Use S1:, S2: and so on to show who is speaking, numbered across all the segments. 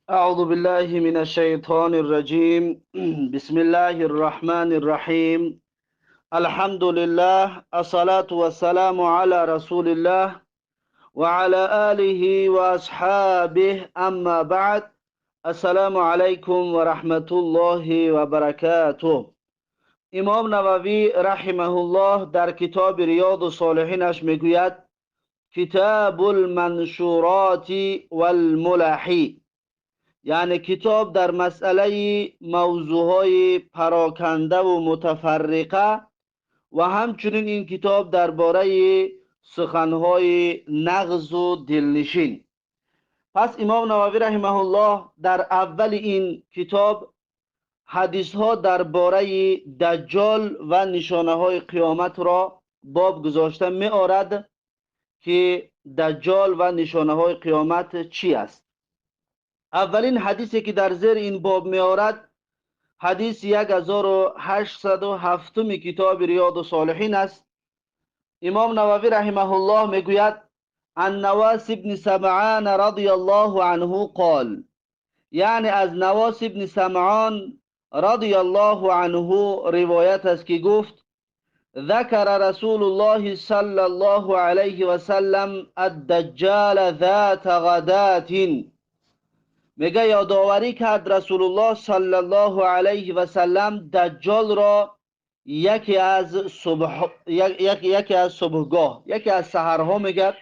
S1: أعوذ بالله من الشيطان الرجيم. بسم الله الرحمن الرحيم. الحمد لله، الصلاة والسلام على رسول الله وعلى آله وأصحابه، أما بعد. السلام عليكم ورحمة الله وبركاته. امام نووی رحمه الله در کتاب ریاض الصالحینش میگوید: کتاب المنشورات والملح، یعنی کتاب در مسئله موضوعهای پراکنده و متفرقه و همچنین این کتاب درباره سخنهای نغز و دلنشین. پس امام نووی رحمه الله در اول این کتاب حدیث ها درباره دجال و نشانه های قیامت را باب گذاشته می آرد که دجال و نشانه های قیامت چی است. اولین حدیثی که در زیر این باب می آرد حدیث 1807 کتاب ریاض الصالحین است. امام نووی رحمه الله میگوید: عن نواس بن سمعان رضی الله عنه قال، یعنی از نواس بن سمعان رضی الله عنه روایت است که گفت: ذکر رسول الله صلی الله علیه و سلم الدجال ذات غدات. میگه یادآوری کرد رسول الله صلی الله علیه و سلم دجال را یکی از صبح، یکی از صبحگاه، یکی از سحرها. میگه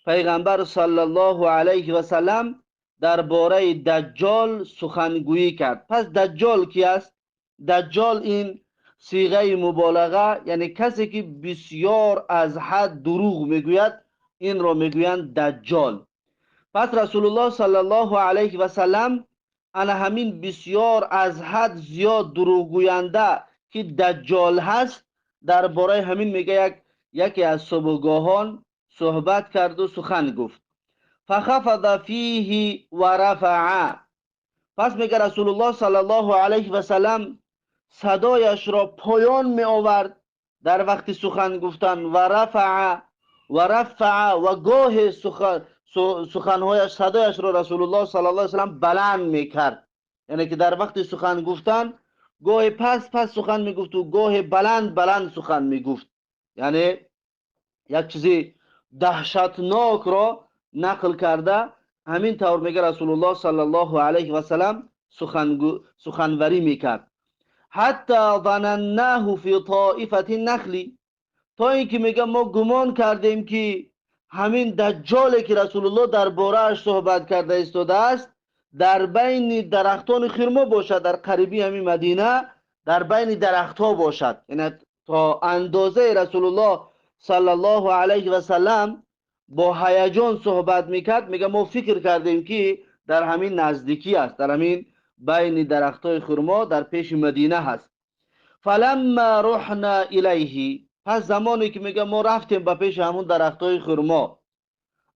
S1: پیغمبر صلی الله علیه و سلم درباره دجال سخنگویی کرد. پس دجال کی است؟ دجال این صیغه مبالغه، یعنی کسی که بسیار از حد دروغ میگوید، این را میگویند دجال. پس رسول الله صلی الله علیه و سلم انا همین بسیار از حد زیاد دروغگوینده که دجال هست، درباره همین میگه یکی از صبحگاهان صحبت کرد و سخن گفت. فخفض فیه و رفع. پس میگه رسول الله صلی الله علیه و سلم صدایش را پایان می آورد در وقت سخن گفتن، و رفع و رفع، و گاه سخنهایش، صدایش را رسول الله صلی الله علیه و سلم بلند میکرد. یعنی که در وقت سخن گفتن گاه پس پس سخن میگفت و گاه بلند بلند سخن میگفت، یعنی یک چیزی دهشتناک را نقل کرده. همین طور میگه رسول الله صلی الله علیه و سلم سخنوری میکرد. حتی ظنناه فی طائفه النخل، تا اینکه میگه ما گمان کردیم که همین دجالی که رسول الله درباره‌اش صحبت کرده ایستاده است در بین درختان خرما باشد، در قریبی همین مدینه در بین درختها باشد. یعنی تا اندازه رسول الله صلی الله علیه و سلم با هیجان صحبت میکرد، میگه ما فکر کردیم که در همین نزدیکی است، در همین بین درختای خرما در پیش مدینه هست. فلما رحنا الیه، پس زمانی که میگه ما رفتیم به پیش همون درختای خرما،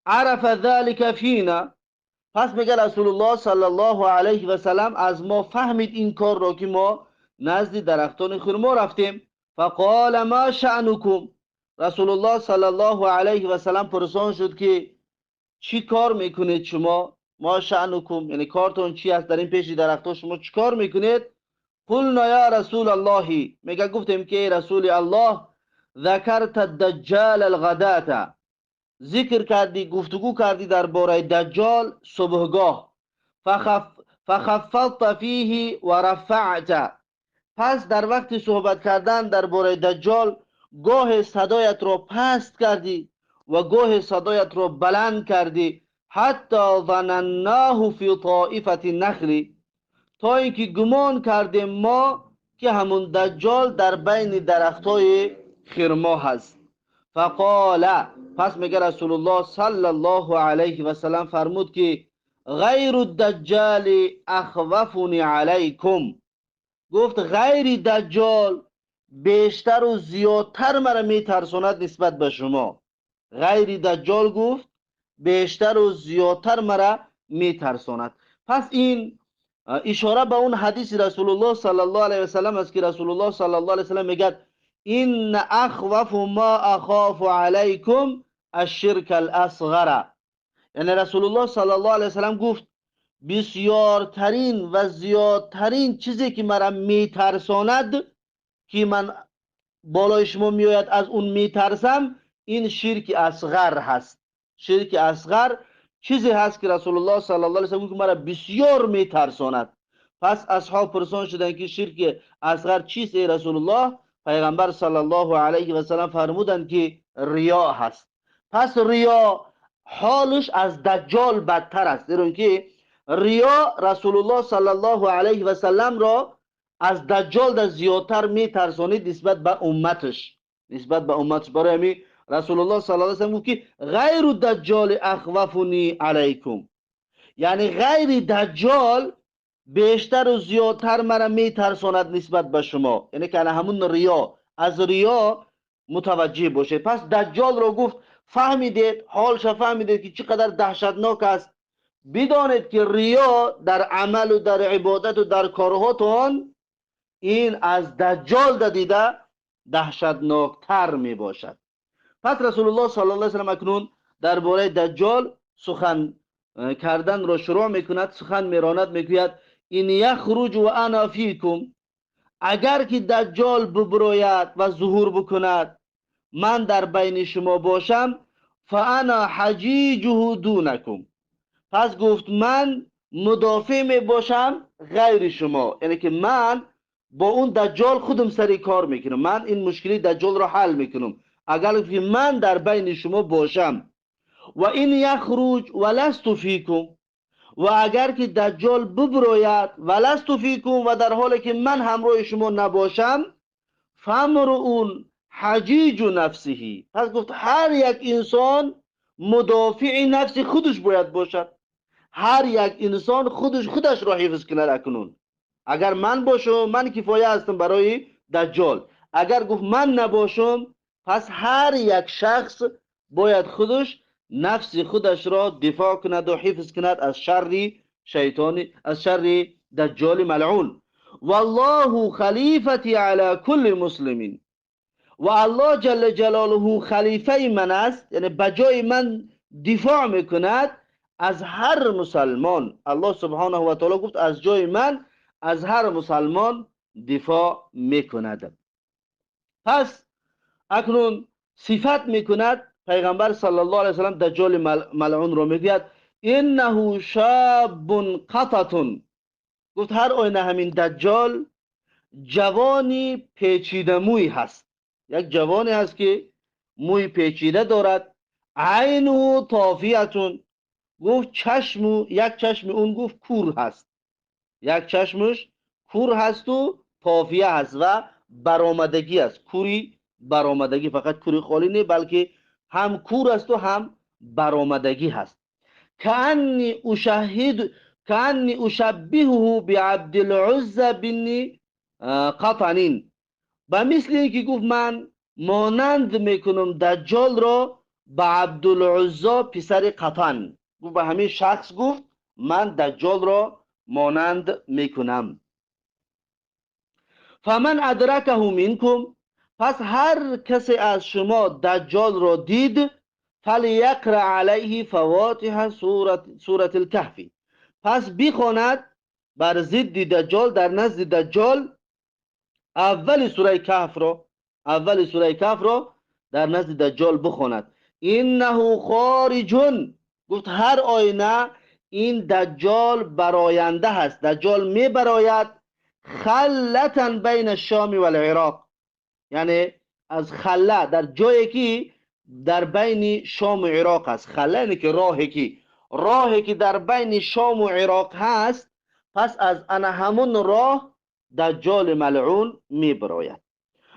S1: عرف ذلك فینا، پس میگه رسول الله صلی الله علیه و سلم از ما فهمید این کار را که ما نزد درختان خرما رفتیم. فقال ما شأنکم، رسول الله صلی الله علیه و سلم پرسان شد که چی کار میکنید شما؟ ما شأنکم، یعنی کارتون چی است در این پیش درختها شما چی کار میکنید؟ قلنا یا رسول الله، میگه گفتیم که ای رسول الله، ذکرت الدجال الغداة، ذکر کردی، گفتگو کردی درباره دجال صبحگاه، فخفضت فیه و رفعت، پس در وقت صحبت کردن درباره دجال گاه صدایت را پست کردی و گاه صدایت را بلند کردی، حتی ظنناه فی طائفه النخل، تا اینکه گمان کردیم ما که همون دجال در بین درختای خرما هست. فقال، پس میگه رسول الله صلی الله علیه و سلم فرمود که غیر الدجال اخوفنی علیکم، گفت غیر دجال بیشتر و زیادتر مرا میترساند نسبت به شما. غیر دجال گفت بیشتر و زیادتر مرا میترساند. پس این اشاره به اون حدیث رسول الله صلی الله علیه و سلم است که رسول الله صلی الله علیه و سلم میگه این اخوف ما اخاف علیکم الشرک الاصغر، یعنی رسول الله صلی الله علیه و سلم گفت بسیارترین و زیادترین چیزی که مرا میترساند که من بالای شما میآید از اون میترسم، این شرک اصغر هست. شرک اصغر چیزی هست که رسول الله صلی الله علیه و سلم مرا بسیار میترساند. پس اصحاب پرسان شدند که شرک اصغر چیست ای رسول الله؟ پیغمبر صلی الله علیه و سلم فرمودند که ریا هست. پس ریا حالش از دجال بدتر است، زیرا که ریا رسول الله صلی الله علیه و سلم را از دجال در زیادتر میترسانید نسبت به امتش، نسبت به امتش. برای همین رسول الله صلی الله علیه و سلم گفت که غیر دجال اخوفنی علیکم، یعنی غیر دجال بیشتر و زیادتر مرا میترساند نسبت به شما، یعنی که همون ریا، از ریا متوجه باشه. پس دجال را گفت فهمیدید، حالش فهمیدید که چقدر دهشتناک است. بدانید که ریا در عمل و در عبادت و در کارهاتون این از دجال دیده دهشتناکتر می باشد. پس رسول الله صلی الله علیه و سلم اکنون درباره دجال سخن کردن را شروع میکند، سخن میراند، میگوید این یخرج و انا فیکم، اگر که دجال ببروید و ظهور بکند من در بین شما باشم، فانا حجیجه دونکم، پس گفت من مدافع می باشم غیر شما، یعنی که من با اون دجال خودم سری کار میکنم، من این مشکلی دجال را حل میکنم اگر که من در بین شما باشم. و این یخرج و لست فیکم، و اگر که دجال ببروید و لست فیکم، و در حالی که من همراه شما نباشم، فامرؤ حجیج نفسه، پس گفت هر یک انسان مدافع نفس خودش باید باشد، هر یک انسان خودش را حفظ کند. اکنون اگر من باشم من کفایه هستم برای دجال، اگر گفت من نباشم پس هر یک شخص باید خودش نفس خودش را دفاع کند و حفظ کند از شر شیطان، از شر دجال ملعون. والله خلیفتی علی کل مسلمین، و الله جل جلاله خلیفه من است، یعنی بجای من دفاع میکند از هر مسلمان. الله سبحانه و تعالی گفت از جای من از هر مسلمان دفاع میکند. پس اکنون صفت میکند پیغمبر صلی الله علیه و سلم دجال ملعون رو میگوید انه شاب قطط، گفت هر آینه همین دجال جوانی پیچیده موی هست، یک جوانی هست که موی پیچیده دارد. عینه طافیتون، گفت چشم، یک چشم اون گفت کور هست، یک چشمش کور هست و طافیه هست و برآمدگی است، کوری برآمدگی، فقط کوری خالی نه بلکه هم کور است و هم برآمدگی هست. کأنی اشهد کأنی اشبهه بعبد العزى بن قطنین، به مثل اینکه گفت من مانند میکنم دجال را به عبدالعزی پسر قطن، گفت به همین شخص گفت من دجال را مانند میکنم. فمن ادرکه منکم، پس هر کسی از شما دجال را دید فلیقرأ علیه فواتح سورة الکهف، پس بخواند بر ضد دجال، در نزد دجال اول سوره کهف را، اول سوره کهف را در نزد دجال بخواند. انه خارج، گفت هر آینه این دجال براینده هست، دجال می براید خلتا بین الشام و العراق، یعنی از خله در جایی که در بین شام و عراق است، خله یعنی که راهی که در بین شام و عراق هست، پس از انا همون راه دجال ملعون می براید.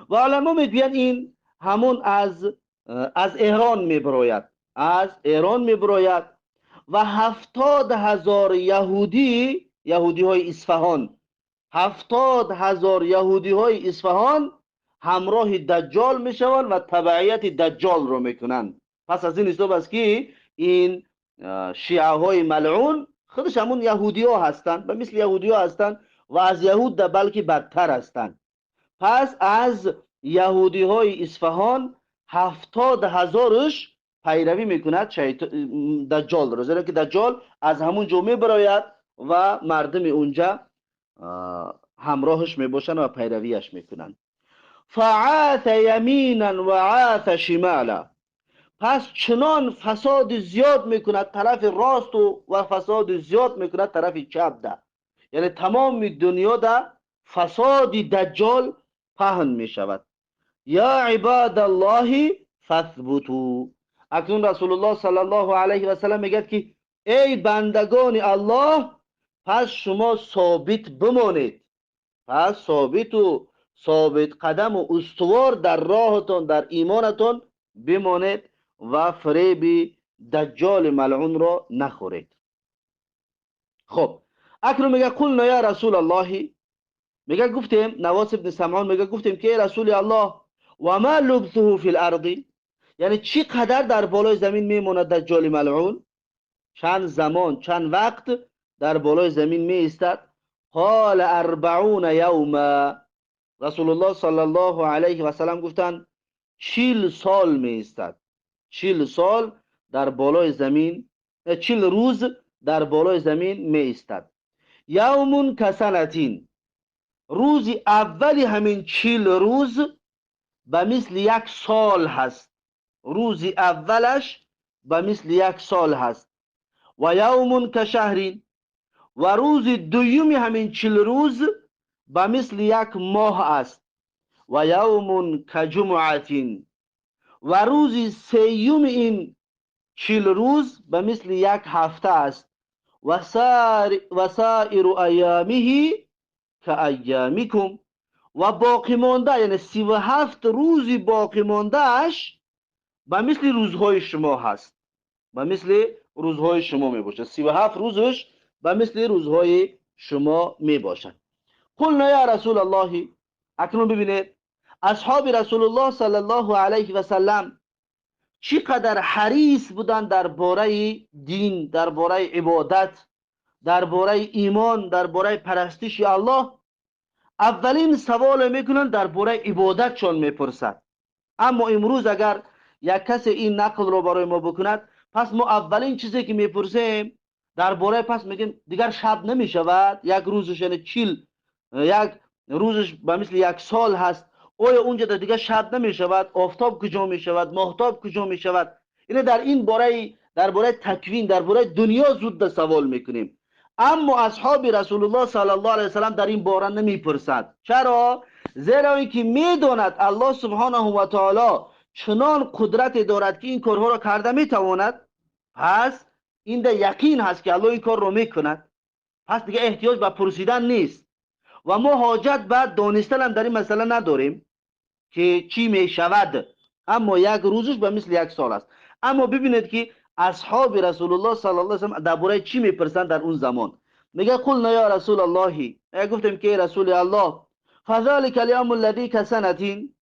S1: و علما میگویند این همون از ایران می براید، از ایران می براید. و 70,000 یهودی، یهودی های اصفهان، 70,000 یهودی های اصفهان همراه دجال میشوند و تبعیت دجال رو میکنند. پس از این حساب است که این شیعه های ملعون خودش همون یهودی ها هستند، به مثل یهودی ها هستند و از یهود بلکه بدتر هستند. پس از یهودی های اصفهان 70,000 پیروی میکند دجال رو، زیرا که دجال از همون جو میبراید و مردم اونجا همراهش میباشن و پیرویش میکنن. فعاث یمینا و عاث شمالا، پس چنان فساد زیاد میکند طرف راست و فساد زیاد میکند طرف چپ ده، یعنی تمام دنیا ده فساد دجال پهن میشود. یا عباد الله فاثبتوا. اکنون رسول الله صلی الله علیه و سلم میگه که ای بندگان الله، پس شما ثابت بمانید، پس ثابت و ثابت قدم و استوار در راهتان، در ایمانتان بمانید و فریب دجال ملعون را نخورید. خب اکنون میگه قلنا یا رسول الله، میگه گفتیم، نواس ابن سمعان میگه گفتیم که ای رسول الله، و ما لبثه فی الارض، یعنی چی قدر در بالای زمین میماند دجال ملعون، چند زمان چند وقت در بالای زمین می ایستد؟ قال 40 یوما. رسول الله صلی الله علیه و سلم گفتند 40 سال می ایستد، 40 سال در بالای زمین، 40 روز در بالای زمین می ایستد. یوم کسنتین، روز اول همین 40 روز به مثل یک سال هست، روز اولش به مثل یک سال هست. و یوم کشهرین، و روز دوم همین 40 روز به مثل یک ماه است. و یوم کجمعتین، و روز سیوم این 40 روز به مثل یک هفته است. و سایر ایامه کایامیکم، و باقی مانده یعنی 37 روز باقی مانده اش به مثل روزهای شما هست، به مثل روزهای شما می باشد. 37 روزش به مثل روزهای شما می باشد. قلنا یا رسول الله، اکنون ببینید اصحاب رسول الله صلی الله علیه و سلم چقدر حریص بودند درباره دین، درباره عبادت، درباره ایمان، درباره پرستش الله. اولین سوال میکنن درباره عبادتشان میپرسد. اما امروز اگر یک کسی این نقل رو برای ما بکند، پس ما اولین چیزی که میپرسیم درباره، پس میگیم دیگر شب نمیشود، یک روزش یعنی 40، یک روزش به مثل یک سال هست، آیا اونجا دیگه شب نمیشود؟ آفتاب کجا میشود؟ ماهتاب کجا میشود؟ اینه در این باره، درباره تکوین، درباره دنیا زود سوال میکنیم. اما اصحاب رسول الله صلی الله علیه وسلم در این باره نمیپرسند. چرا؟ زیرا اینکه میداند الله سبحانه و تعالی چنان قدرت دارد که این کارها را کرده میتواند. پس این در یقین هست که الله این کار رو میکند، پس دیگه احتیاج به پرسیدن نیست و ما حاجت به دانستن هم در این مسئله نداریم که چی میشود. اما یک روزش به مثل یک سال است. اما ببینید که اصحاب رسول الله صلی الله علیه و سلم درباره چی میپرسند در اون زمان. میگه قلنا یا رسول الله، گفتیم که رسول الله، فذلک الیوم الذی کسنتین،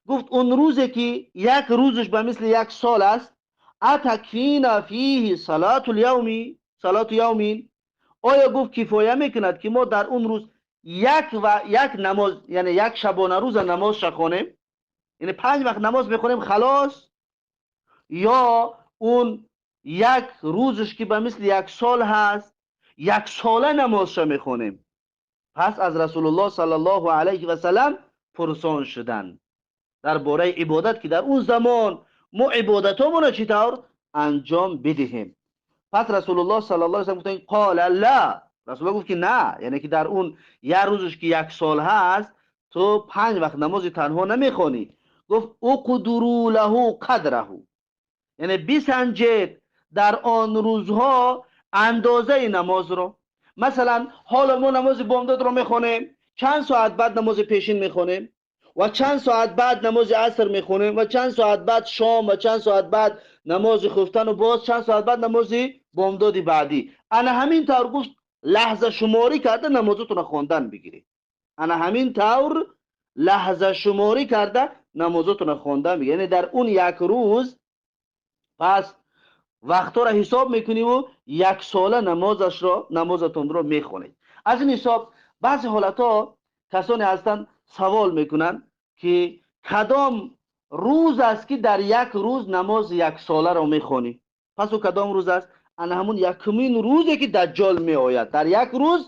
S1: گفت اون روزی که یک روزش به مثل یک سال است، اتکفینا فیه صلاه الیوم، صلاه یومین، آیا گفت کفایه میکند که ما در اون روز یک و یک نماز، یعنی یک شبانه روز نماز شخوانیم، یعنی 5 وقت نماز میخونیم خلاص، یا اون یک روزش که به مثل یک سال هست یک ساله نمازش میخونیم؟ پس از رسول الله صلی الله علیه و سلم پرسان شدن درباره عبادت که در اون زمان ما عبادتامون چطور انجام بدهیم. پس رسول الله صلی الله علیه و سلم گفتن قال لا، رسول الله گفت که نه، یعنی که در اون یک روزش که یک سال هست تو 5 وقت نماز تنها نمیخوانی. گفت اقدروا له قدره، یعنی بسنجید در آن روزها اندازه نماز رو. مثلا حالا ما نماز بامداد رو میخونیم، چند ساعت بعد نماز پیشین میخونیم و چند ساعت بعد نماز عصر میخونیم و چند ساعت بعد شام و چند ساعت بعد نماز خفتن و باز چند ساعت بعد نماز بامداد بعدی. انا همین طور گفت لحظه شماری کرده نمازتون رو خواندن بگیرید. انا همین طور لحظه شماری کرده نمازتون رو خواندن بگیرید. یعنی در اون یک روز پس وقتا را حساب میکنیم و یک ساله نمازش را، نمازتون رو میخونید. از این حساب بعضی حالتها کسانی هستند سوال میکنن که کدام روز است که در یک روز نماز یک ساله را میخونی؟ پس او کدام روز است؟ Ана ҳамун якумин рӯзе ки Даҷҷол меояд, дар як рӯз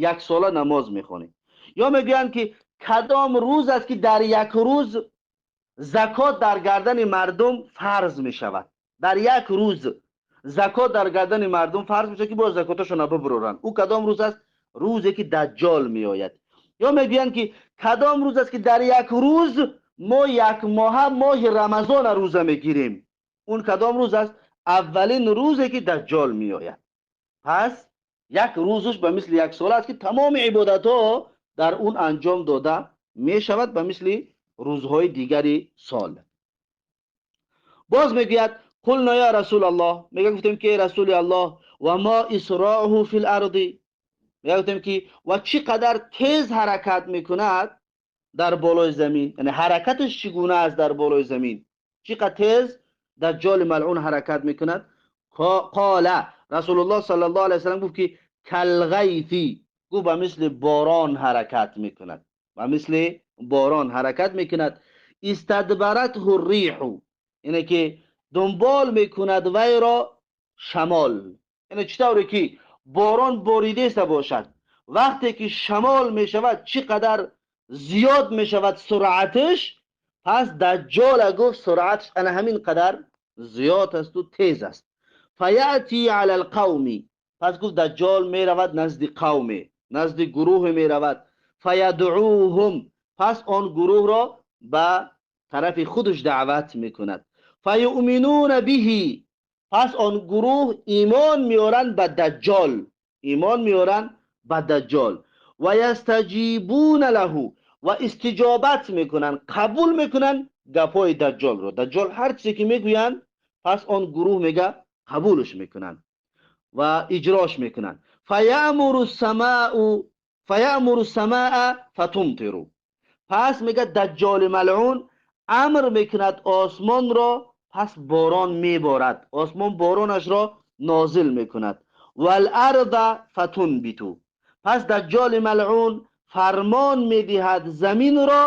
S1: як сола намоз мехонем. Ё мегӯянд ки кадом рӯз аст ки дар як рӯз закот дар гардани мардум фарз мешавад? Дар як рӯз закот дар гардани мардум фарз мешавад, ки боз закоташонро бибуроранд. Ӯ кадом рӯз аст? Рӯзе ки Даҷҷол меояд. Ё мегӯянд ки кадом рӯз аст ки дар як рӯз мо як моҳа моҳи Рамазона рӯза мегирем? Он кадом рӯз аст? Аввалин рӯзе ки Даҷҷол меояд. Пас як рӯзаш ба мисли як сола аст, ки тамоми ибодатҳо дар он анҷом дода мешавад, ба мисли рӯзҳои дигари сол. Боз мегӯяд: قلنا يا رسول الله, мега гуфтем ки эй Расули Аллоҳ, وما إسراعه في الأرض? Мега гуфтем ки ва чӣ қадар тез ҳаракат мекунад дар болои замин, яъне ҳаракаташ чӣ гуна аст дар болои замин, чӣ қадр тез Даҷҷоли малъун ҳаракат мекунад? قال, Расулуллоҳ صلى الله عليه وسلم гуфт ки كالغيث, гуфт ба мисли борон ҳаракат мекунад, ба мисли борон ҳаракат мекунад. استدبرته الريح, яъне ки дунбол мекунад вайро шамол. Яъне чӣ тавре ки борон боридеста бошад, вақте ки шамол мешавад, чӣ қадар зиёд мешавад суръаташ, пас Даҷҷола гуфт суръаташ ана ҳамин қадар зиёд асту тез аст. فيأتي على القوم, пас гуфт Даҷҷол меравад назди қавме, назди гурӯҳе меравад. فيدعوهم, пас он гурӯҳро ба тарафи худаш даъват мекунад. فيؤمنون به, пас он гурӯҳ имон меоранд ба Даҷҷол, имон меоранд ба Даҷҷол. ويستجيبون له, ва истиҷобат мекунанд, қабул мекунанд гапҳои Даҷҷолро. Даҷҷол ҳар чизе ки мегӯянд, пас он гурӯҳ мега қабулш мекунанд ва иҷрош мекунанд. فيأمر السماء فتمطر, пас мега Даҷҷоли малъун амр мекунад осмонро, пас борон меборад, осмон боронашро нозил мекунад. والأرض فتنبت, пас Даҷҷоли малъун фармон медиҳад заминро,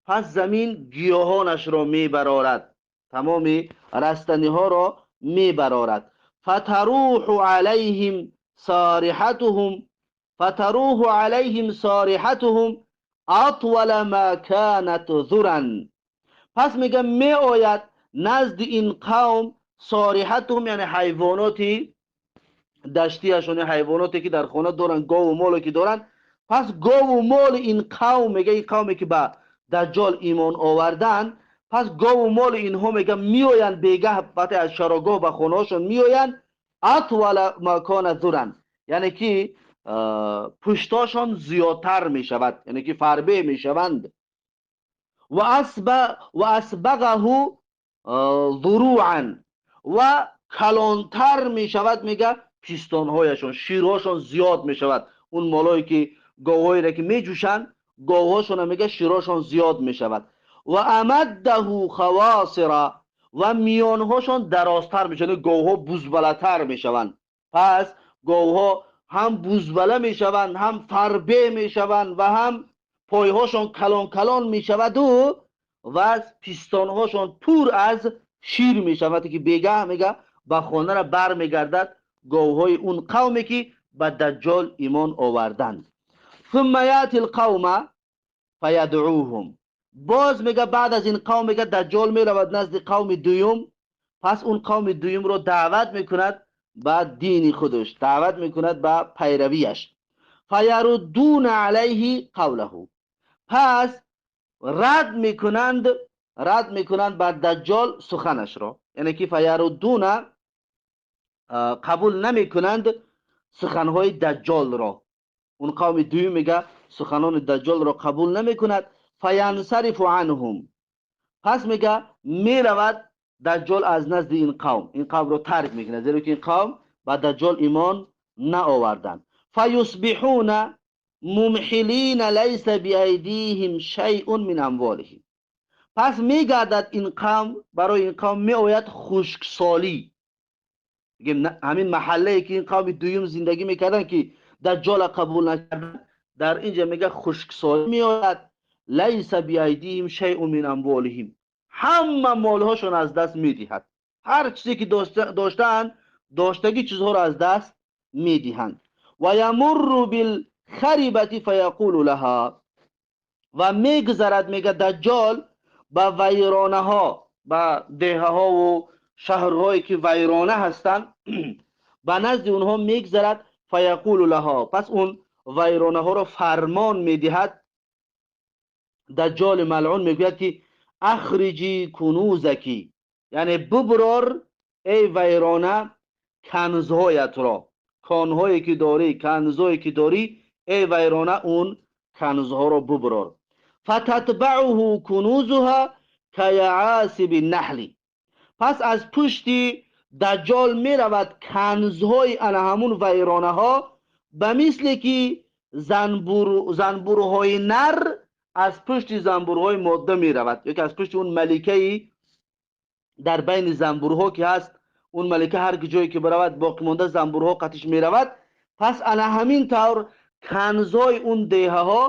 S1: пас замин гиёҳонашро мебарорад, тамоми растаниҳоро мебарорад. فتروح عليهم سارحتهم فتروح عليهم سارحتهم أطول ما كانت ذرا, пас мега меояд назди ин қавм سارحتهم, яъне ҳайвоноти даштиашон, ҳайвоноте ки дар хона доранд, гову моле ки доранд. Пас гову моли ин қавм, мега ин қавме ки ба Даҷҷол имон оварданд, пас гову моли инҳо мега меоянд бегаҳ, вақте аз чарогоҳ ба хонаҳошон меоянд. أطول ما كان ذرا, яъне ки пуштошон зиёдтар мешавад, яъне ки фарбе мешаванд. وأسبغه ضروعا, ва калонтар мешавад мега пистонҳояшон, ширҳошон зиёд мешавад. Он молое ки говҳоере ки меҷӯшанд, говҳошона мега ширҳошон зиёд мешавад. وأمده خواصر, ва миёнҳошон дарозтар мешаванд, говҳо бузбалатар мешаванд. Пас говҳо ҳам бузбала мешаванд, ҳам фарбе мешаванд ва ҳам пойҳошон калон калон мешаваду ва пистонҳошон пур аз шир мешавад, ки бегаҳ мега ба хонара бармегардад говҳои он қавме ки ба Даҷҷол имон оварданд. ثم يأتي القوم فيدعوهم, боз мега баъд аз ин қавм мега Даҷҷол меравад назди қавми дуюм. Пас он қавми дуюмро даъват мекунад ба дини худаш, даъват мекунад ба пайравияш. فيردون عليه قوله, пас рад мекунанд бар Даҷҷол суханашро, яъне ки فيردون, қабул намекунанд суханҳои Даҷҷолро. Он қавми дуюм мега суханони Даҷҷолро қабул намекунад. فينصرف عنهم, пас мега меравад Даҷҷол аз назди ин қавм, ин қавмро тарк мекунад, зеро ки ин қавм ба Даҷҷол имон наоварданд. فيصبحون ممحلين ليس بأيديهم شيء من أموالهم, пас мегардад ин қавм, барои ин қавм меояд хушксолӣ. Ҳамин маҳаллае ки ин қавми дуюм зиндагӣ мекарданд, ки Даҷҷола қабул накарданд, дар инҷа мега хушксолӣ меояд. ليس بأيديهم شيء من أموالهم, ҳама молҳошон аз даст медиҳад, ҳар чизе ки доштаанд. доштагӣ чизҳоро аз даст медиҳанд. Ва ямурру билхарибати фаякулу лаҳа, ва мегузарад, мега, Даҷҷол ба вайронаҳо, ба деҳаҳову шаҳрҳое ки вайрона ҳастанд, ба назди онҳо мегузарад. Фаякулу лаҳа, пас он вайронаҳоро фармон медиҳад Даҷҷоли малъун, мегӯяд ки ахриҷи кунузаки, яъне буброр, эй вайрона, канзҳоятро, конҳое ки дорӣ, канзҳое ки дорӣ, эй вайрона, он канзҳоро буброр. Фататбаъуҳу кунузуҳа каяасиби наҳли, пас аз пушти Даҷҷол меравад канзҳои ана ҳамун вайронаҳо, ба мисле ки занбурҳои нар аз пушти занбурҳои модда меравад, ё ки аз пушти он маликаи дар байни занбурҳо ки ҳаст, он малика ҳар ҷое ки биравад, боқимонда занбурҳо қатиш меравад. Пас ана ҳамин тавр канзҳои он деҳаҳо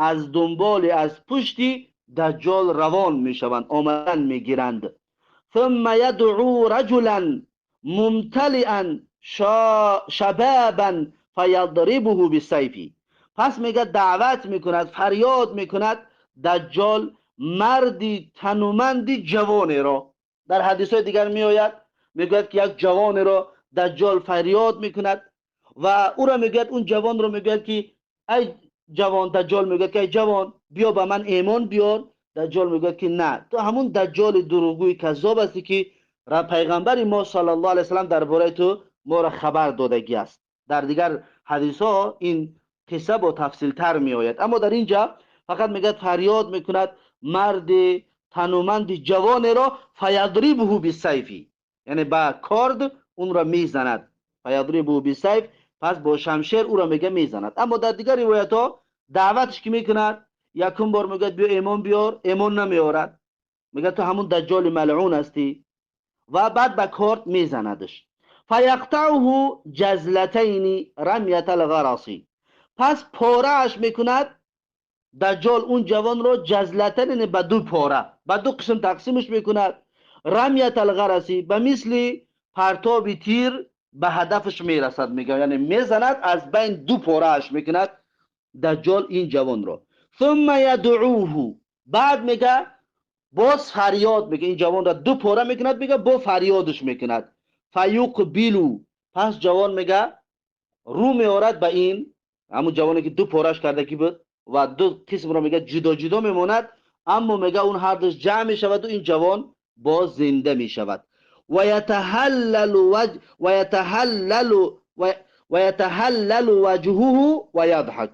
S1: аз дунболи, аз пушти Даҷҷол равон мешаванд, омадан мегиранд. ثم يدعو رجلا ممتلئا شبابا فيضربه بالسيف، پس میگه دعوت میکند، فریاد میکند دجال مردی تنومندی جوانی را. در حدیث های دیگر میآید، میگوید که یک جوانی را دجال فریاد میکند و او را میگوید، اون جوان را میگوید که ای جوان، دجال میگوید که ای جوان، بیا به من ایمان بیار. دجال میگوید که نه، تو همون دجال دروغگوی کذاب هستی که پیغمبر ما صلی الله علیه وسلم درباره تو ما را خبر دادگی است. در دیگر حدیث ها این قصه با تفصیل تر می آید، اما در اینجا فقط میگه فریاد میکند مرد تنومند جوان را، فیضربه بالسیف، یعنی با کارد اون را میزند. فیضربه بالسیف، پس با شمشیر او را میگه میزند. اما در دیگر روایت ها دعوتش که میکند، یکم بار میگه بیا ایمان بیار، ایمان نمیارد، میگه تو همون دجال ملعون هستی، و بعد با کارد میزندش. فیقطعه جزلتین رمیت الغراسی، پس پاره‌اش میکند دجال اون جوان رو، جزلتین یعنی به دو پاره، به دو قسم تقسیمش میکند. رمیت الغرسی، به مثل پرتاب تیر به هدفش میرسد، میگه یعنی میزند از بین دو پاره‌اش میکند دجال این جوان رو. ثم یدعوه، بعد میگه باز فریاد میگه، این جوان را دو پاره میکند، میگه با فریادش میکند. فیقبلو، پس جوان میگه رو میارد به این همون جوانی که دو پارش کرده کی بود و دو قسم را میگه جدا جدا میماند، اما میگه اون هر دوش جمع میشود و این جوان باز زنده میشود. و یتحلل وجه و یتحلل و یتحلل وجهه و یضحک،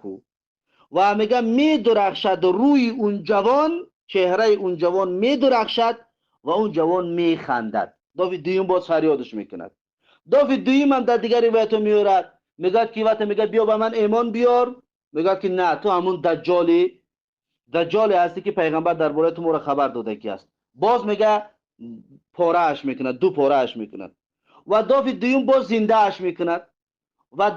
S1: و میگه میدرخشد روی اون جوان، چهره اون جوان میدرخشد و اون جوان میخندد. دافی دویم باز فریادش میکند. دافی دویم هم در دیگر روایت میورد، میگه که وقتی میگه بیا به من ایمان بیار، میگه که نه، تو همون دجالی هستی که پیغمبر درباره تو ما را خبر داده کی است. باز میگه پاره‌اش میکند، دو پاره‌اش میکند، و دافی دویم باز زنده‌اش میکند، و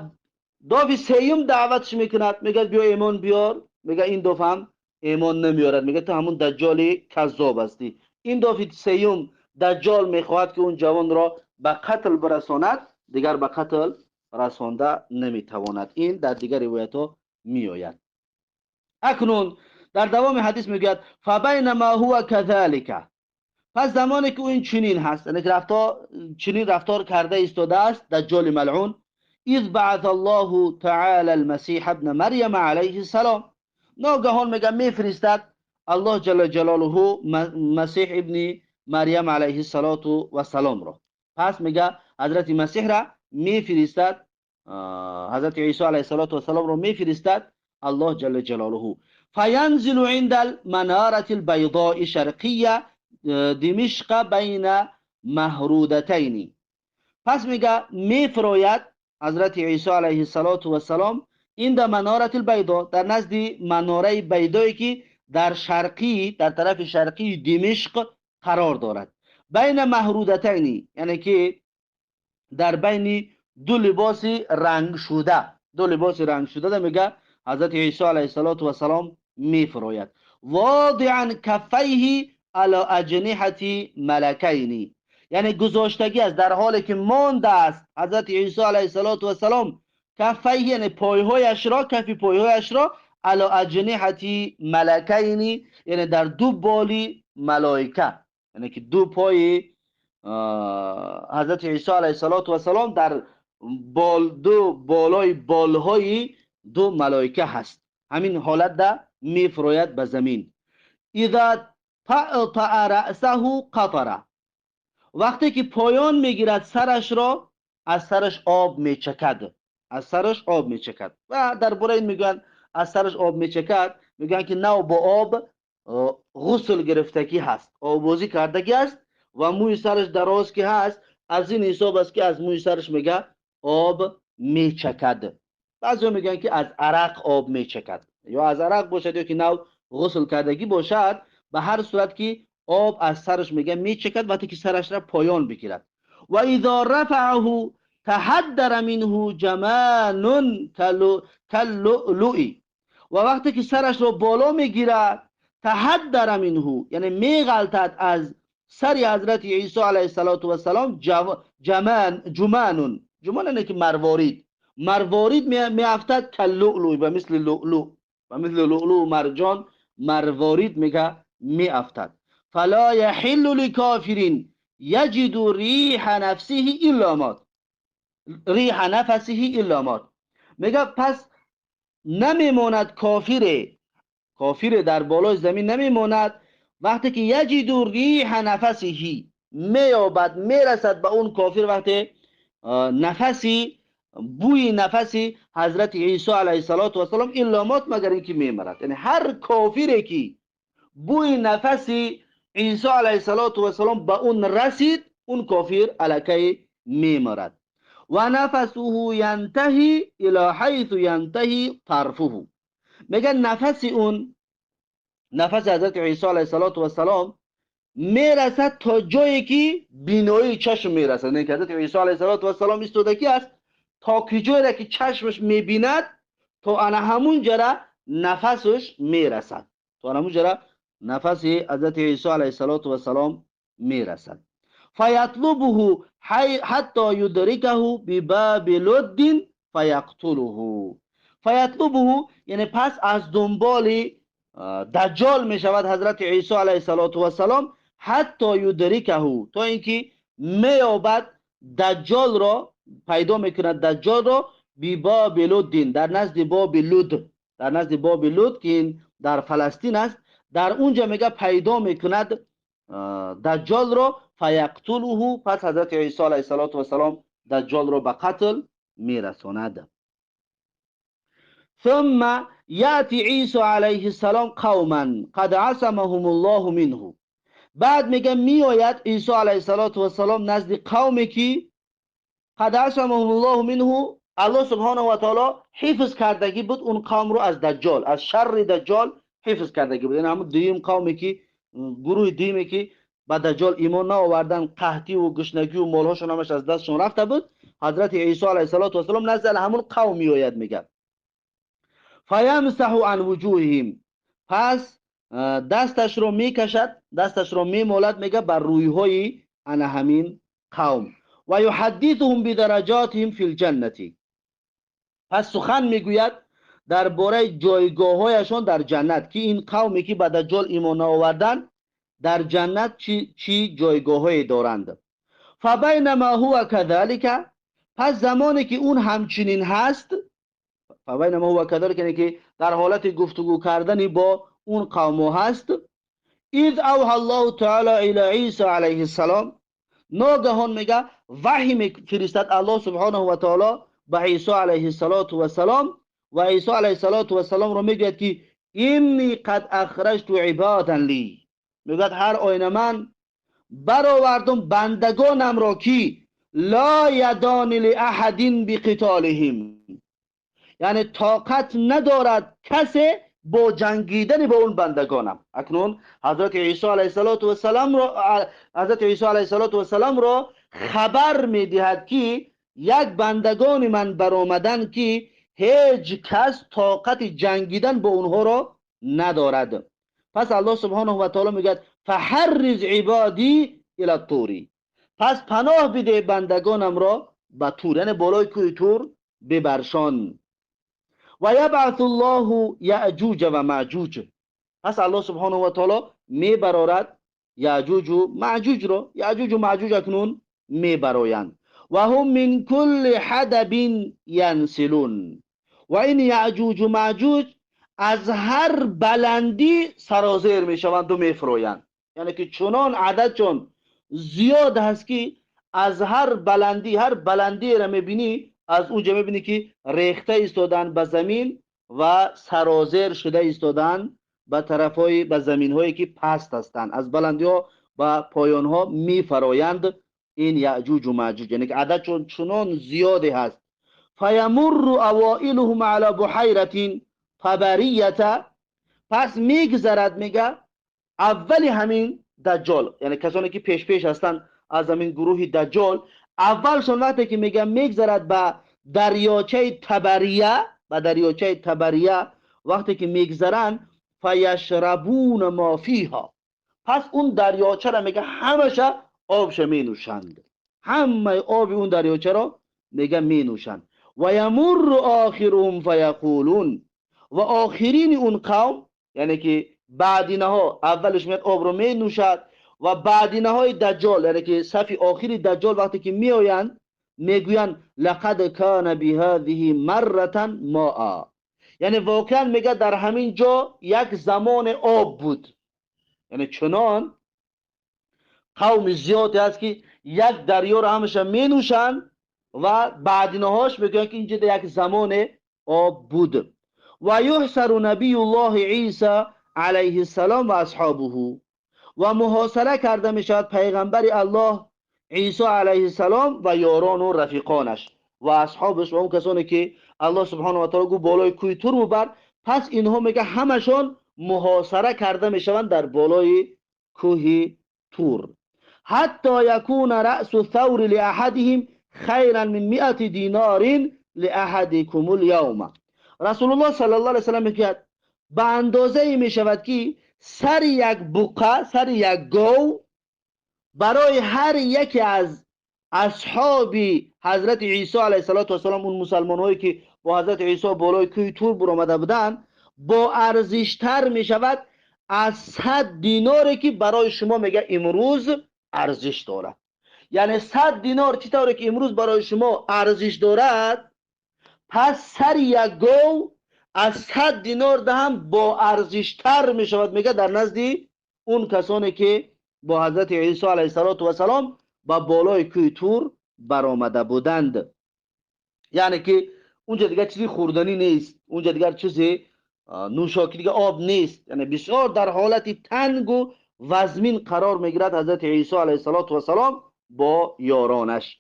S1: دافی سیوم دعوتش میکند، میگه بیا ایمان بیار، میگه این دفعه هم ایمان نمیارد، میگه تو همون دجالی کذاب هستی. این دافی سیوم دجال میخواهد که اون جوان را به قتل برساند، دیگر به قتل رسانده نمیتواند. این در دیگر روایت ها میآید. اکنون در دوام حدیث میگوید فبینما هو کذالک، پس زمانی که او این چنین هست، یعنی که رفتار چنین رفتار کرده ایستاده است دجال ملعون، اذ بعث الله تعالی المسیح ابن مریم علیه السلام، ناگهان میگه میفرستد الله جل جلاله مسیح ابن مریم علیه السلام را. پس میگه حضرت مسیح را میفرستد، حضرت عیسی علیه السلام را میفرستد الله جل جلاله. فینزل عند المنارة البیضاء شرقیه دمشق بین مهرودتین، پس میگه میفروید حضرت عیسی علیه السلام عند منارة البیضاء، در نزد مناره بیضایی که در شرقی، در طرف شرقی دمشق قرار دارد. بین مهرودتین یعنی که در بین دو لباس رنگ شده، دو لباس رنگ شده میگه حضرت عیسی علیه السلام میفروید. واضعا کفیه علی اجنحة ملکین، یعنی گذاشتگی است، در حالی که مانده است حضرت عیسی علیه السلام کفیه، یعنی پایهایش را، کفی پایهایش را علی اجنحة ملکین، یعنی در دو بالی ملائکه، یعنی که دو پای حضرت عیسی علیه السلام در بال دو بالای بالهای دو ملائکه هست. همین حالت ده میفروید به زمین. اذا طأطأ رأسه قطره، وقتی که پایان میگیرد سرش را، از سرش آب میچکد، از سرش آب میچکد. و درباره این میگن از سرش آب میچکد، میگن که نو با آب غسل گرفتگی هست، آبوزی کردگی است و موی سرش دراز که هست، از این حساب است که از موی سرش میگه آب میچکد. بعضی میگن که از عرق آب میچکد، یا از عرق باشد یا که نو غسل کردگی باشد، به هر صورت که آب از سرش میگه میچکد وقتی که سرش را پایان بگیرد. و اذا رفعه تحدر منه جمان کاللؤلؤ، و وقتی که سرش را بالا میگیرد تحدر منه، یعنی میغلطد از سر حضرت عیسی علیه السلام جمان، جمان، جمان یعنی که مروارید، مروارید میافتد کاللؤلؤ، و مثل لؤلؤ، و مثل لؤلؤ مرجان مروارید میگه میافتد. فلا یحل لکافر یجد ریح نفسه الا مات، ریح نفسه الا مات. میگه پس نمیماند کافر، کافر در بالای زمین نمیماند وقتی که یجد ریح نفسه، میابد میرسد به اون کافر وقتی نفسی، بوی نفسی حضرت عیسی علیه السلام الا مات، مگر اینکه میمرد. یعنی هر کافری که بوی نفسی عیسی علیه السلام به اون رسید، اون کافر الکی میمرد. و نفسه ینتهی الی حیث ینتهی طرفه، میگه نفس اون، نفس حضرت عیسی علیه السلام میرسد تا جایی که بینایی چشم میرسد. یعنی حضرت عیسی علیه السلام ایستادگی است، تا کجایی که چشمش میبیند تا انا همون جرا نفسش میرسد، تا همون جرا نفس حضرت عیسی علیه السلام میرسد. فیطلبه حتی یدرکه بباب لد فیقتله. فیطلبه یعنی پس از دنبال دجال میشود حضرت عیسی علیه السلام، حتی یدرکه، تا اینکه میابد دجال را، پیدا میکند دجال را بباب لد، در نزد باب لد، در نزد باب لد که این در فلسطین است، در اونجا میگه پیدا میکند دجال را. فیقتله، پس حضرت عیسی علیه السلام دجال را به قتل میرساند. ثم یأتی عیسی علیه السلام قوما قد عصمهم الله منه. بعد میگه میآید عیسی علیه السلام نزد قومی که قد عصمهم الله منه، الله سبحانه و تعالی حفظ کردگی بود اون قوم رو از دجال، از شر دجال حفظ کردگی بود. یعنی همون دویم قومی که گروه دویمی که به دجال ایمان نآوردن، قحطی و گشنگی و مالهاشون همش از دستشون رفته بود، حضرت عیسی علیه السلام نزد همون قوم میآید. میگه فیمسح عن وجوههم، پس دستش رو میکشد، دستش رو میمولد میگه بر رویهای انا همین قوم. و یحدثهم بدرجاتهم فی الجنة، پس سخن میگوید درباره جایگاه‌هایشان در جنت، که این قومی که به دجال ایمان آوردن در جنت چی جایگاه‌هایی دارند. فبینما هو کذلک، پس زمانی که اون همچنین هست، فبینما هو کذلک یعنی که در حالت گفتگو کردن با اون قوم هست، اذ اوحى الله تعالی الی عیسی علیه السلام، ناگهان میگه وحی میفرستد الله سبحانه و تعالی به عیسی علیه السلام، و عیسی علیه السلام رو میگوید که انی قد اخرجت عبادا لی، میگوید هر آینه من برآوردم بندگانم را که لا یدان لاحد بقتالهم، یعنی طاقت ندارد کسی با جنگیدن با اون بندگانم. اکنون حضرت عیسی علیه السلام را، حضرت عیسی علیه السلام را خبر میدهد که یک بندگان من برآمدن که هیچ کس طاقت جنگیدن با اونها را ندارد. پس الله سبحانه و تعالی میگه فحرز عبادی الی الطور، پس پناه بده بندگانم را به تور، یعنی بالای کوه تور ببرشان. و یبعث الله یأجوج و معجوج. پس الله سبحانه و تعالی میبرارد یأجوج و معجوج را. یأجوج و معجوج اکنون میبرایند. و هم من کل حدب ینسلون. و این یأجوج و معجوج از هر بلندی سرازیر میشوند و میفرویند. یعنی که چنان عدد چون زیاد هست که از هر بلندی، هر بلندی را میبینی از اونجا میبینی که ریخته ایستادن به زمین و سرازیر شده ایستادن به طرفهای، به زمین هایی که پست هستند. از بلندی ها و پایان ها میفرایند این یأجوج و معجوج. یعنی که عدد چون چنان زیادی هست. فیمر اوائلهم علی بحیرة طبریة. پس میگذرد، میگه اول همین دجال، یعنی کسانی که پیش پیش هستند از همین گروه دجال، اولشون وقتی که میگه میگذرد به دریاچه طبریه، به دریاچه طبریه وقتی که میگذرن، فیشربون ما فیها. پس اون دریاچه را میگه همشه آبش می نوشند، همه آب اون دریاچه را میگه می نوشند. و یمر آخرهم فیقولون. و آخرین اون قوم، یعنی که بعدینها اولش میاد آب رو می نوشد و بعدینهای دجال، یعنی که صف آخری دجال وقتی که میآیند میگویند لقد کان بهذه مره ماء. یعنی واقعا میگه در همین جا یک زمان آب بود. یعنی چنان قوم زیادی هست که یک دریا رو همیشه می نوشند و بعدینهاش میگویند که اینجا یک زمان آب بود. و یحصر نبی الله عیسی علیه السلام و اصحابه. و محاصره کرده می شود پیغمبر الله عیسی علیه السلام و یاران و رفیقانش و اصحابش و اون کسانی که الله سبحانه و تعالی گفت بالای کوه تور ببر. پس اینها میگه همشون محاصره کرده میشوند در بالای کوه تور. حتی یکون رأس الثور لأحدهم خیرا من 100 دینار لأحدکم اليوم. رسول الله صلی الله علیه وسلم میگه به اندازه می شود که سر یک بقه، سر یک گاو برای هر یکی از اصحاب حضرت عیسی علیه السلام، اون مسلمان هایی که با حضرت عیسی بالای کوه تور برآمده بودند، با ارزشتر می شود از 100 دیناری که برای شما میگه امروز ارزش دارد. یعنی 100 دینار چطوری که امروز برای شما ارزش دارد، پس سر یک گاو از 100 دینار ده هم با ارزشتر می شود میگه در نزد اون کسانی که با حضرت عیسی علیه السلام با بالای کوه تور برآمده بودند. یعنی که اونجا دیگه چیزی خوردنی نیست، اونجا دیگر چیزی نوشاکی دیگه آب نیست، یعنی بسیار در حالت تنگ و وزمین قرار میگیرد حضرت عیسی علیه السلام با یارانش.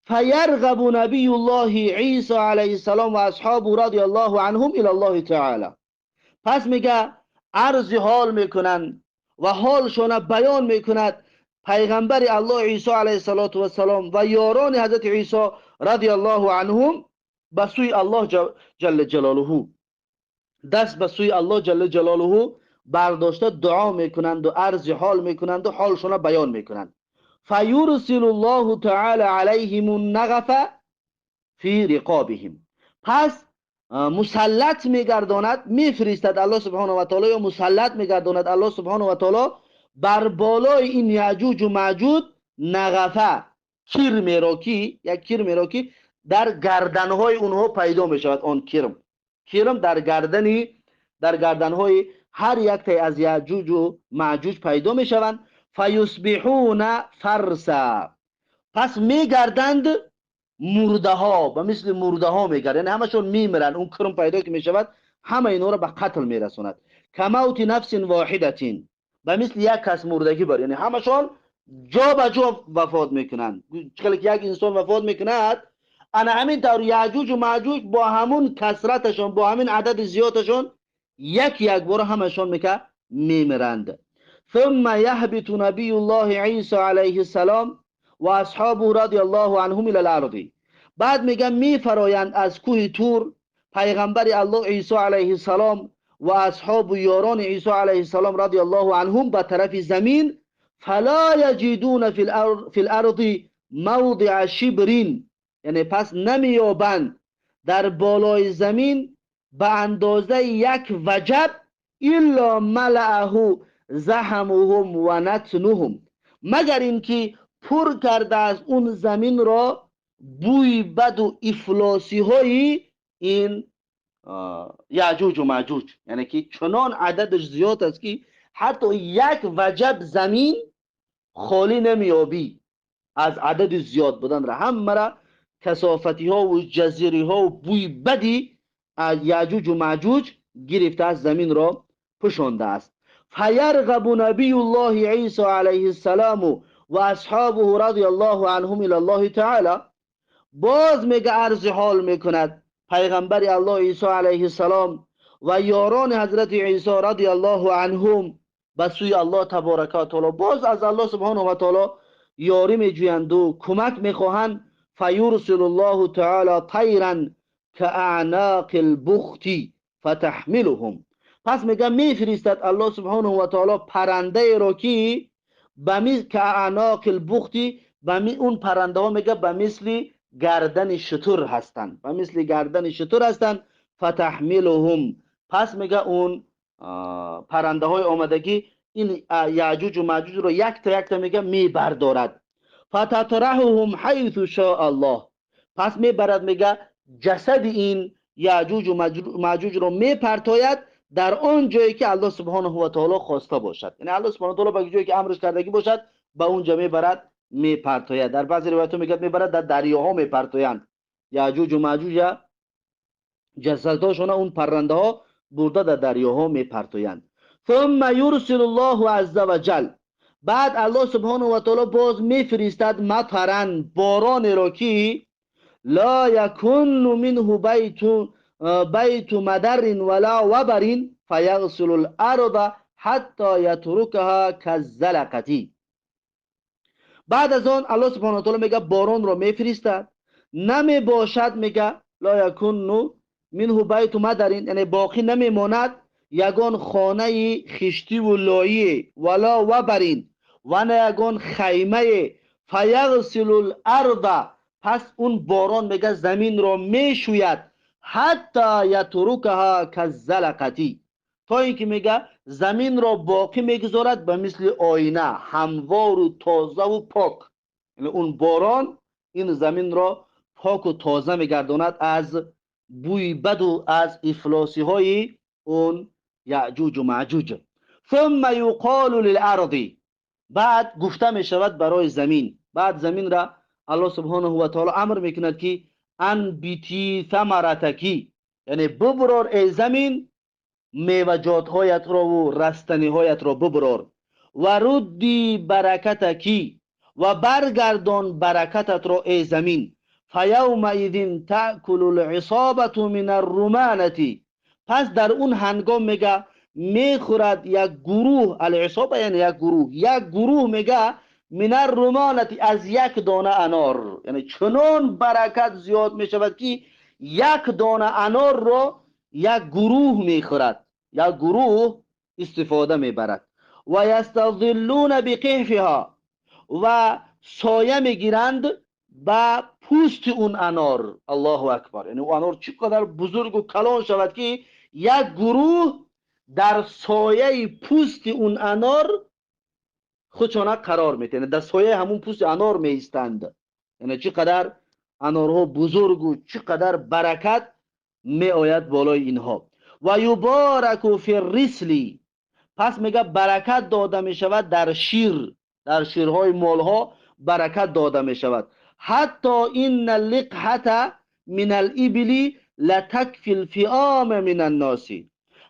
S1: فیرغب نبی الله عیسی علیه السلام و اصحابه رضی الله عنهم الی الله تعالی. پس میگه عرض حال میکنن و حالشون بیان میکند پیغمبر الله عیسی علیه السلام و یاران حضرت عیسی رضی الله عنهم به سوی الله جل جلاله، دست به سوی الله جل جلاله برداشته دعا میکنند و عرض حال میکنند و حالشون بیان میکنند. فیرسل الله تعالی علیهم النغف فی رقابهم. پس مسلط میگرداند، میفرستد الله سبحانه و تعالی، یا مسلط میگرداند الله سبحانه و تعالی بر بالای این یعجوج و معجوج نغفه، کرم را که یک کرم را که در گردنهای اونها پیدا میشود. آن کرم در گردنهای هر یک تا از یعجوج و معجوج پیدا میشوند. فیصبحون فرسا. پس میگردند مرده ها، به مثل مرده ها میگردند، یعنی همشون میمیرند. اون کرم پیدا که میشود همه اینا را به قتل میرساند. کموت نفس واحدتین، به مثل یک کس مردگی بر، یعنی همشون جا به جا وفات میکنند. چقدر که یک انسان وفات میکند، انا همین طور یعجوج و معجوج با همون کثرتشون، با همین عدد زیادشون، یک یک بار همشون میکه میمیرند. ثم یهبط نبی الله عیسی علیه السلام و اصحابه رضی الله عنهم الی الارض. بعد میگه میفرایند از کوه تور پیغمبر الله عیسی علیه السلام و اصحاب و یاران عیسی علیه السلام رضی الله عنهم به طرف زمین. فلا یجدون فی الارض موضع شبر، یعنی پس نمییابند در بالای زمین به اندازه یک وجب، الا ملأه زحمهم و نتنهم، مگر اینکه پر کرده از اون زمین را بوی بد و افلاسی های این یعجوج و معجوج. یعنی که چنان عددش زیاد است که حتی یک وجب زمین خالی نمیابی از عدد زیاد بودن را. همه را کثافتی ها و جزیری ها و بوی بدی از یعجوج و معجوج گرفته از زمین را پوشانده است. فیرغب نبی الله عیسی علیه السلام و اصحابه رضی الله عنهم الی الله تعالی. باز میگه عرض حال میکند پیغمبر الله عیسی علیه السلام و یاران حضرت عیسی رضی الله عنهم به سوی الله تبارک و تعالی. باز از الله سبحانه و تعالی یاری میجویند و کمک میخواهند. فیرسل الله تعالی طیرا كأعناق البخت فتحملهم. پس میگه میفرستد الله سبحانه و تعالی پرنده را که كأعناق البخت، اون پرنده ها میگه به مثل گردن شتر هستند، به مثل گردن شتر هستند. فتحملهم، پس میگه اون پرنده های آمدگی این یعجوج و معجوج رو یک تا یک تا میگه میبردارد. فتطرحهم حیث شاء الله، پس میبرد میگه جسد این یعجوج و معجوج رو میپرتاید در آن جایی که الله سبحانه و تعالی خواسته باشد. یعنی الله سبحانه و تعالی به جایی که امرش کردگی باشد به اونجا میبرد میپرتاید. در بعضی روایت‌ها میگه میبرد در دریاها میپرتایند یعجوج و معجوج، جسدهاشون اون پرنده ها برده در دریاها میپرتایند. ثم یرسل الله عز وجل، بعد الله سبحانه و تعالی باز میفرستد مطرا، باران را که لا یکن منه بیت مدر ولا وبر فیغسل الارض حتی یترکها کالزلقه. بعد از آن الله سبحانه و تعالی میگه باران را میفرستد، نمی باشد میگه لا یکن منه بیت مدر، یعنی باقی نمیماند یگان خانه خشتی و لایه ولا وبرین و نه یگان خیمه. فیغسل الارض، پس اون باران میگه زمین را میشوید حتی یترکها کالزلقه، تا اینکه میگه زمین را باقی میگذارد به مثل آینه هموار و تازه و پاک. یعنی اون باران این زمین را پاک و تازه میگرداند از بوی بد و از افلاسی های اون یعجوج و معجوج. ثم یقال للارض، بعد گفته میشود برای زمین. بعد زمین را الله سبحانه و تعالی امر میکند که انبتی ثمرتکی، یعنی ببرار ای زمین میوه‌جات‌هایت را و رستنی‌هایت را ببرار، و ردی برکتکی، و برگردان برکتت را ای زمین. فیومئذ تأکل العصابة من الرمانة، پس در اون هنگام میگه میخورد یک گروه، العصابه یعنی یک گروه، یک گروه میگه من الرمانة، از یک دانه انار. یعنی چنان برکت زیاد میشود که یک دانه انار را یک گروه میخورد، یک گروه استفاده میبرد. و یستظلون بقحفها، و سایه میگیرند به پوست اون انار. الله اکبر، یعنی اون انار چقدر بزرگ و کلان شود که یک گروه در سایه پوست اون انار خودشان قرار میده، یعنی در سایه همون پوست انار میایستند. یعنی چقدر انارها بزرگ و چقدر برکت می آید بالای اینها. و یبارک فی الرسل، پس میگه برکت داده می شود در شیر، در شیرهای مالها برکت داده می شود. حتی این اللقحة من الابل لتکفی الفئام من الناس،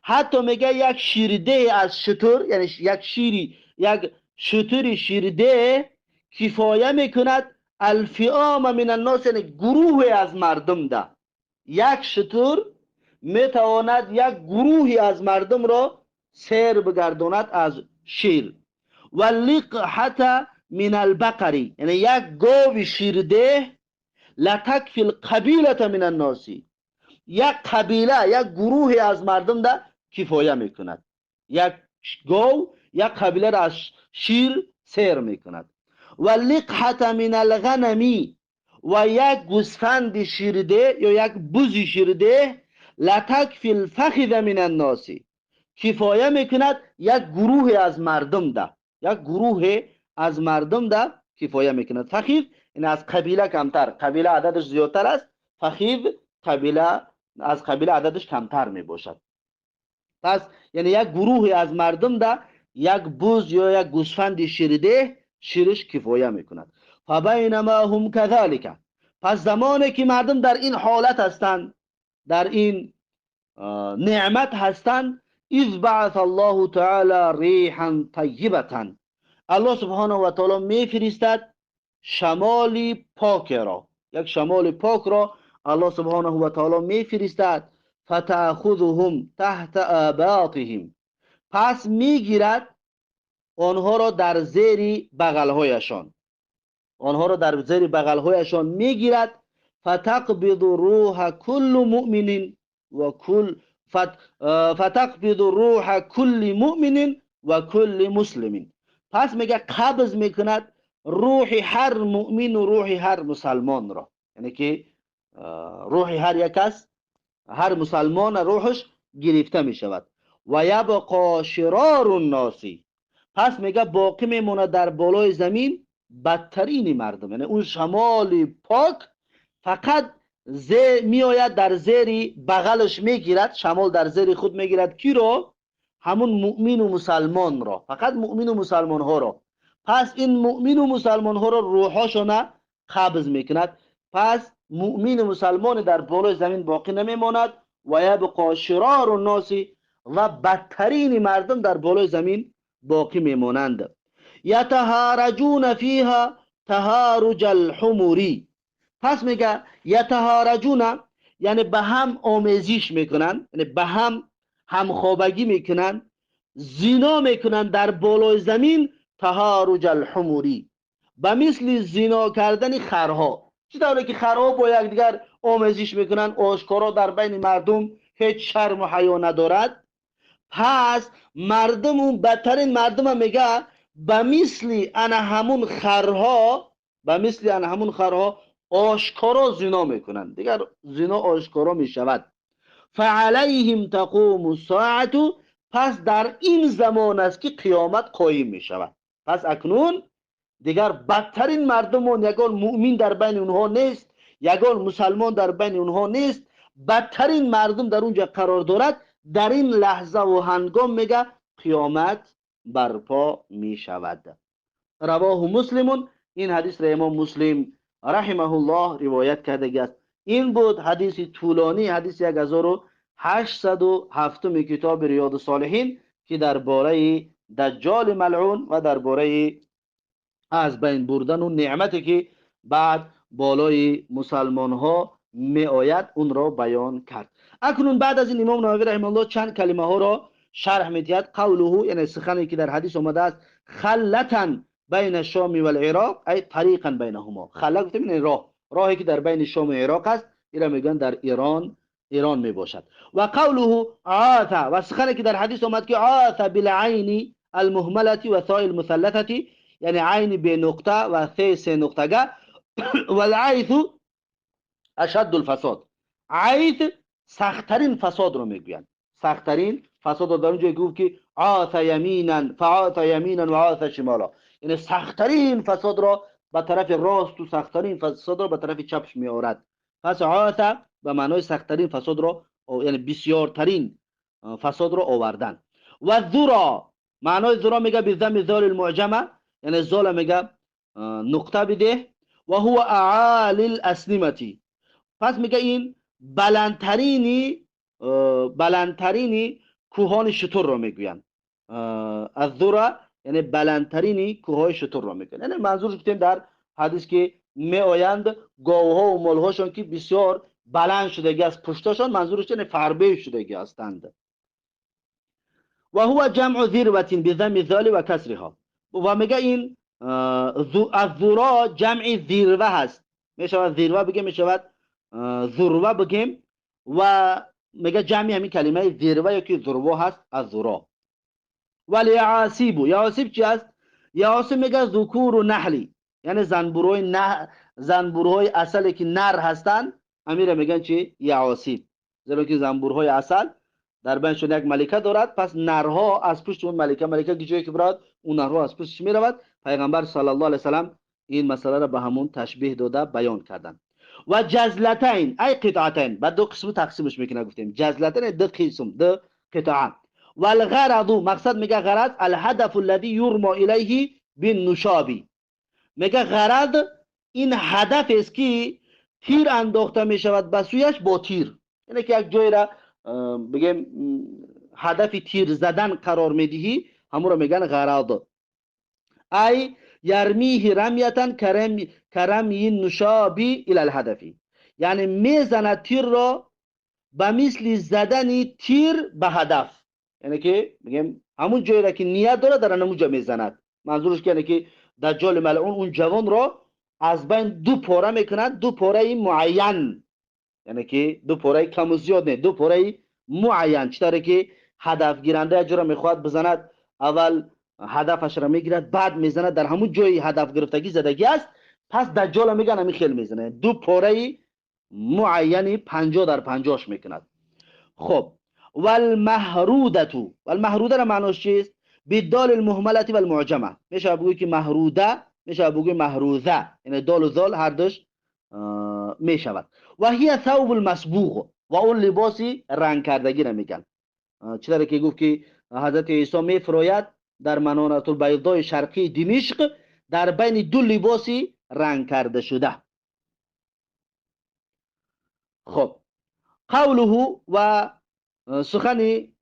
S1: حتی میگه یک شیرده از شتر، یعنی یک شیری، یک شتر شیرده کفایه میکند الفئام من الناس، یعنی گروه از مردم ده. یک شتر میتواند یک گروهی از مردم را سیر بگرداند از شیر. و لقحة من البقر، یعنی یک گاو شیرده لتکفی القبیلة من الناس، یک قبیله، یک گروهی از مردم ده کفایه میکند. یک گاو یک قبیله را از شیر سیر میکند. و لقحة من الغنم و یک گوسفند شیرده یا یک بز شیرده لتکفی الفخذ من الناس کفایه میکند یک گروه از مردم ده، یک گروه از مردم ده کفایه میکند. فخذ این از قبیله کمتر، قبیله عددش زیادتر است، فخذ قبیله از قبیله عددش کمتر میباشد. پس یعنی یک گروه از مردم ده یک بز یا یک گوسفند شیرده شیرش کفایه میکند. فبینما هم كذلك پس زمانی که مردم در این حالت هستند، در این نعمت هستند، اذ بعث الله تعالی ریحا طیبة الله سبحانه و تعالی میفرستد شمال پاک را، یک شمال پاک را الله سبحانه و تعالی میفرستد. فتأخذهم تحت آباطهم پس میگیرد آنها را در زیر بغلهایشان، آنها را در زیر بغلهایشان میگیرد. فتقبض روح كل مؤمن و كل فتقبض روح كل مؤمن و كل مسلم پس میگه قبض میکند روح هر مؤمن و روح هر مسلمان را، یعنی که روح هر یک است، هر مسلمان روحش گرفته میشود. و یبقا شرار الناس پس میگه باقی میمونه در بالای زمین بدترین مردم، یعنی اون شمال پاک فقط میآید در زیر بغلش میگیرد، شمال در زیر خود میگیرد کی رو؟ همون مؤمن و مسلمان را، فقط مؤمن و مسلمان ها را. پس این مؤمن و مسلمان ها را روحاشون قبض میکند. پس مؤمن و مسلمان در بالای زمین باقی نمیماند. و یبقا شرار الناس و بدترین مردم در بالای زمین باقی میمانند. یتهارجون فیها تهارج الحمری پس میگه یتهارجون یعنی به هم آمیزش میکنن، یعنی به هم همخوابگی میکنن، زنا میکنن در بالای زمین. تهارج الحمری به مثل زنا کردن خرها، چطوری که خرها با یکدیگر آمیزش میکنن آشکارا در بین مردم هیچ شرم و حیا ندارد. پس مردم اون بدترین مردم میگه به مثل انا همون خرها، به مثل انا همون خرها آشکارا زنا میکنن، دیگر زنا آشکارا میشود. فعلیهم تقوم الساعة پس در این زمان است که قیامت قایم میشود. پس اکنون دیگر بدترین مردمون، یگان مؤمن در بین اونها نیست، یگان مسلمان در بین اونها نیست، بدترین مردم در اونجا قرار دارد. در این لحظه و هنگام میگه قیامت برپا میشود. رواه مسلمون این حدیث را امام مسلم رحمه الله روایت کرده است. این بود حدیث طولانی، حدیث 1807 کتاب ریاض الصالحین که درباره دجال ملعون و درباره از بین بردن و نعمتی که بعد بالای مسلمان ها می آید اون را بیان کرد. اکنون بعد از این امام نووی رحمه الله چند کلمه ها را شرح می‌دهد. قوله یعنی سخنی که در حدیث آمده است، خلة بین الشام والعراق ای طریقا بینهما. خله گفتیم یعنی راه، راهی که در بین شام و عراق است، اینا میگن در ایران، ایران می باشد. و قوله عاث و سخنی که در حدیث آمد که عاث بالعین المهمله و ثاء المثلثه، یعنی عین به نقطه و ث سه نقطه. والعیث اشد الفساد، عیث سختترین فساد رو میگویند، سختترین فساد رو در اونجا گفت که عاث یمینا فعاث یمینا و عاث شمالا، یعنی سختترین فساد را به طرف راست و سختترین فساد را به طرف چپش می آورد. پس عاث به معنای سختترین فساد را، یعنی بسیارترین فساد را آوردن. و ذرا معنای ذرا میگه به ضم ذال المعجمه، یعنی ذال میگه نقطه بده. و هو اعالی الاسنمه، پس میگه این بلندترینی کوهان شتر را میگویند. از ذرا یعنی بلندترینی کوههای شتر را میگویند. یعنی منظور گفتیم در حدیث که می آیند گاوها و مالهاشان که بسیار بلند شدگی از پشتاشان، منظورش یعنی فربه شدگی هستند. و هو جمع ذروة بضم الذال و کسرها، و میگه این از ذرا جمع ذروه هست، میشود ذروه بگیم، میشود ذروه بگیم، و میگه جمعی همین کلمه ذروه یا که ذروه هست از ذرا. ولی یعاصیب، یعاصیب چی است؟ یعاصیب میگه ذکور و نحلی، یعنی زنبورهای عسلی که نر هستند، امیر میگن چی؟ یعاصیب. زیرا که زنبورهای عسل در بینشون یک ملکه دارد، پس نرها از پشت اون ملکه جایی که براد اون نرها از پشتش میرود. پیغمبر صلی الله علیه وسلم این مسئله را به همون تشبیه داده بیان کردن. و جزلتین ای قطعتین، بعد دو قسم تقسیمش میکنه، گفتیم جزلتین دو قسم، دو قطعه. والغرض مقصد میگه غرض الهدف الذي يرمى الیه بالنشاب، میگه غرض این هدف است که تیر انداخته میشود به سویش با تیر، یعنی که یک جای را بگیم هدف تیر زدن قرار میدهی، همون را میگن غرض. ای یرمیه رمیتن کرمی نشابی الی الهدفی، یعنی میزند تیر را به مثل زدن تیر به هدف، یعنی که میگیم همون جایی را که نیت داره در همون جا میزند. منظورش که یعنی که دجال ملعون اون جوان را از بین دو پاره میکند، دو پاره معین، یعنی که دو پاره کم و زیاد نه، دو پاره معین. چطوره که هدف گیرنده جورا میخواد بزند، اول هدفش را میگیرد بعد میزند، در همون جای هدف گرفتگی زدگی است. پس دجال میگن همین خیل میزنه، دو پاره معینی 50 در 50 میکند. خب والمهروده، والمهروده را معناش چیست؟ بالدال المهمله والمعجمه، میشه بگویی که مهروده، میشه بگویی مهروذه، یعنی دال و ذال هر دوش میشود. و هي ثوب المصبوغ، و اون لباسی رنگ کردگی را میگن. چطوری که گفت که حضرت عیسی میفراید در منانة البیضای شرقی دمشق در بین دو لباسی رنگ کرده شده. خب قوله و سخنی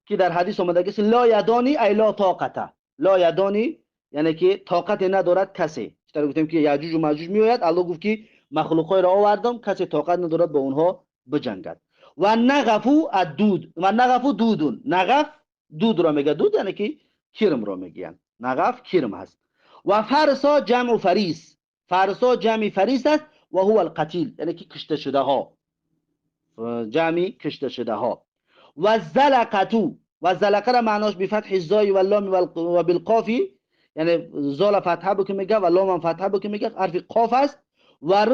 S1: که در حدیث آمده که لا یدانی ای لا طاقته، لا یدانی یعنی که طاقت ندارد کسی. چطور گفتیم که یاجوج و ماجوج میآید، الله گفت که مخلوقای را آوردم کسی طاقت ندارد با اونها بجنگد. و نغفو الدود، و نغفو دودون، نغف دود را میگه، دود یعنی که کرم را میگن، نغف کرم هست. و فرسا جمع فریس، فرسا جمع فریس است و هو القتیل، یعنی که کشته شده ها، جمع کشته شده ها. و زلقتو، و زلقه را معناش به فتح الزای و اللام و بالقاف، یعنی زال فتحه بکن میگه و لام هم فتحه بکن میگه، حرف قاف است. و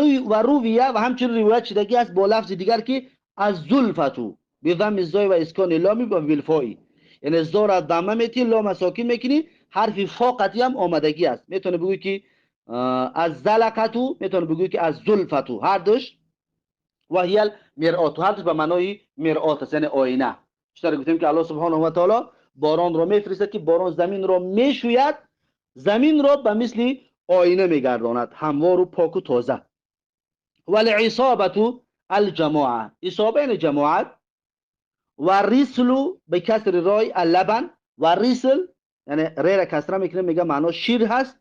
S1: رویه، و همچنین روایت شدگی است با لفظ دیگر که از زلفتو به ضم الزای و اسکان لام و بالفاء، یعنی زا را ضمه میتی لام ساکن میکنی، حرف فا قطعی هم آمدگی است. میتونه بگویی که از زلقتو، میتونه بگویی که از زلفتو، هر دوش. و هی المرآت، هر دوش به معنای مرآت است، یعنی آینه. چطور گفتیم که الله سبحانه و تعالی باران را میفرستد که باران زمین را میشوید، زمین را به مثل آینه میگرداند، هموار و پاک و تازه. والعصابة الجماعه، عصابه یعنی جماعت. و ریسلو به کسر رای اللبن، و ریسل یعنی ری را کسره میکنه میگه معنا شیر هست.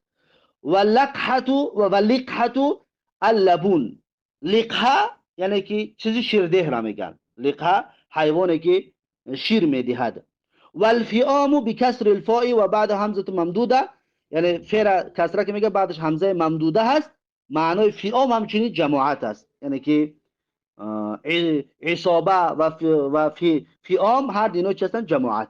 S1: و لقحتو و لقحتو اللبون، لقحه یعنی که چیزی شیرده را میگن، لقحه حیوانی که شیر میدهد. والفئام بکسر الفاء و بعد همزه ممدوده، یعنی ف را کسره که میگه بعدش همزه ممدوده هست، معنای فئام همچنین جماعت است، یعنی که عصابه و فئام هر دو چه هستند؟ جماعت.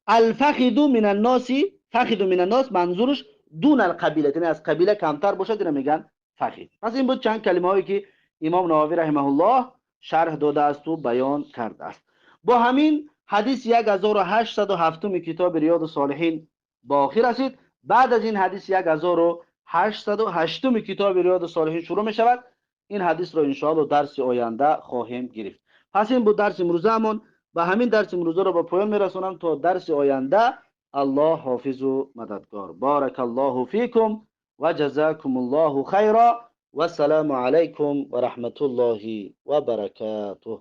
S1: الفخذ من الناس، فخذ من الناس منظورش دون القبیله، یعنی از قبیله کمتر باشد اینا میگن فخذ. پس این بود چند کلمه هایی که امام نووی رحمه الله شرح داده است و بیان کرده است. با همین حدیث 1807 کتاب ریاض الصالحین با آخر رسید. بعد از این حدیث 1808 کتاب ریاض الصالحین شروع می شود. این حدیث را انشاءالله درس آینده خواهیم گرفت. پس این بود درس امروزمون. با همین درس امروزه را به پایان میرسونم تا درس آینده. الله حافظ و مددگار. بارک الله فیکم و جزاکم الله خیرا و السلام علیکم و رحمت الله و برکاته.